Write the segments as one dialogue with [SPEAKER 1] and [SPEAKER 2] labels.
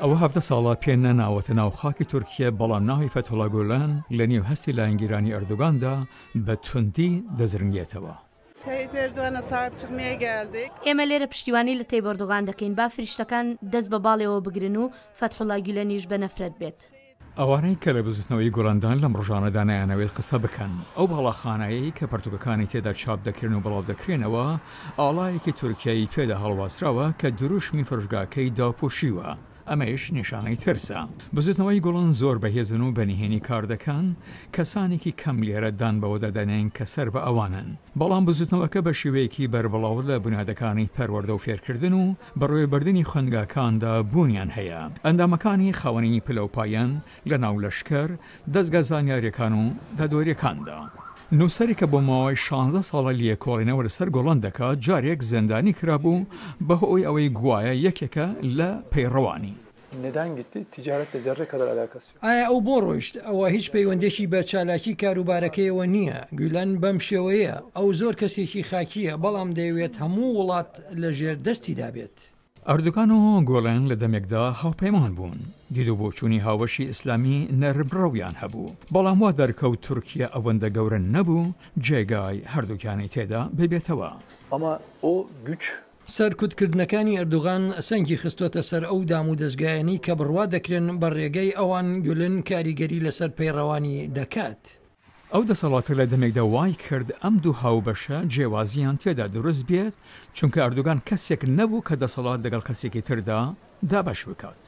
[SPEAKER 1] ئەوە 17 ساڵە پێ نەناوەتە ناو خاکی تورکیە، بەڵام ناوی فەتحوڵا گولەن لە نێو هەستی لایەنگیرانی ئەردۆگاندا بە توندی دەزرنگێتەوە.
[SPEAKER 2] ئێمە لێرە پشتیوانی لە تەیب ئەردۆغان دەکەین، با فریشتەکان دەست بە باڵیەوە بگرن و فەتحوڵا گولەنیش بە نەفرەت بێت.
[SPEAKER 1] ئەوانەی کە لە بزوتنەوەی گوڵەندان لەم ڕۆژانەدا نایانەوێت قسە بکەن. ئەو باڵاخانەیەی کە پەرتوکەکانی تێدا چاپ دەکرێن و بڵاو دەکرێنەوە، ئاڵایەکی تورکیایی پێدا هەڵواسراوە کە دروشمی فرۆشگاکەی داپۆشیوە. ئەمەیش نیشانەی ترسە. بزوتنەوەی گوڵەن زۆر بەهێزن و بە نهێنی کار دەکەن، کەسانێکی کەم لێرە دان بەوەدا دەنێن کە سەر بە ئەوانن. بەڵام بزوتنەوەکە بە شێوەیەکی بەربڵاو لە بونیادەکانی پەروەردە و فێرکردن و بەڕێوەبردنی خوێندگاکاندا بوونیان هەیە. ئەندامەکانی خاوەنی پلە و پایەن لە ناو لەشکر، دەزگا زانیارییەکان و دادوەرییەکاندا. نووسەرێک کە بۆ ماوەی شانزە ساڵە لێکۆڵینەوە لەسەر گۆڵان دەکات، جارێک زیندانی کرابوو بەهۆی ئەوەی گوایە یەکێکە لە پەیڕەوانی.
[SPEAKER 3] Neden gitti؟ Ticaretle zerre kadar alakası yok.
[SPEAKER 4] ئایا ئەو بۆ ڕۆیشت؟ ئەوە هیچ پەیوەندییەکی بە چالاکی کاروبارەکەیەوە نییە. گویلەن بەم شێوەیەیە. ئەو زۆر کەسێکی خاکییە، بەڵام دەیەوێت هەموو وڵات لە ژێر دەستیدا بێت.
[SPEAKER 1] ئەردۆگان و گۆلەن لە دەمێکدا هاوپەیمان بوون، دید و بۆچوونی هاوبەشی ئیسلامی نەرمڕەویان هەبوو، بەڵام وا دەرکەوت تورکیا ئەوەندە گەورە نەبوو جێگای هەردووکیانی تێدا ببێتەوە.
[SPEAKER 3] Ama o güç
[SPEAKER 4] سەرکوتکردنەکانی ئەردوغان سەنگی خستۆتە سەر ئەو دامودەزگایانەی کە بڕوا دەکرێن بە ڕێگەی ئەوان گولن کاریگەری لەسەر پەیڕەوانی دەکات.
[SPEAKER 1] ئەو دەسەڵاتە لە دەمێکدا وای کرد ئەم دوو هاوبەشە جیاوازییان تێدا دروست بێت، چونکە ئەردوگان کەسێک نەبوو کە دەسەڵات لەگەڵ کەسێکی تردا دابەش بکات.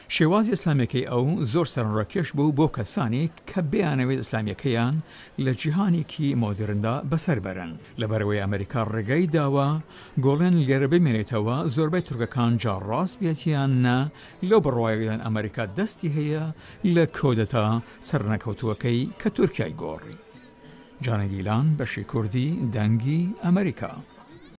[SPEAKER 1] شێوازی ئیسلامیەکەی ئەو زۆر سەرنڕاکێش بوو بۆ کەسانێک کە بیانەوێت ئیسلامیەکەیان لە جیهانێکی مۆدێرندا بەسەر بەرن. لەبەرئەوەی ئەمریکا ڕێگای داوە گۆڵێن لێرە بمێنێتەوە، زۆربەی تورکەکان جا ڕاست بێت یان نا لەو بڕوایەدان ئەمریکا دەستی هەیە لە کۆدەتا سەرنەکەوتووەکەی کە تورکیای گۆڕی. جانە دیلان، بەشی کوردی، دەنگی ئەمریکا.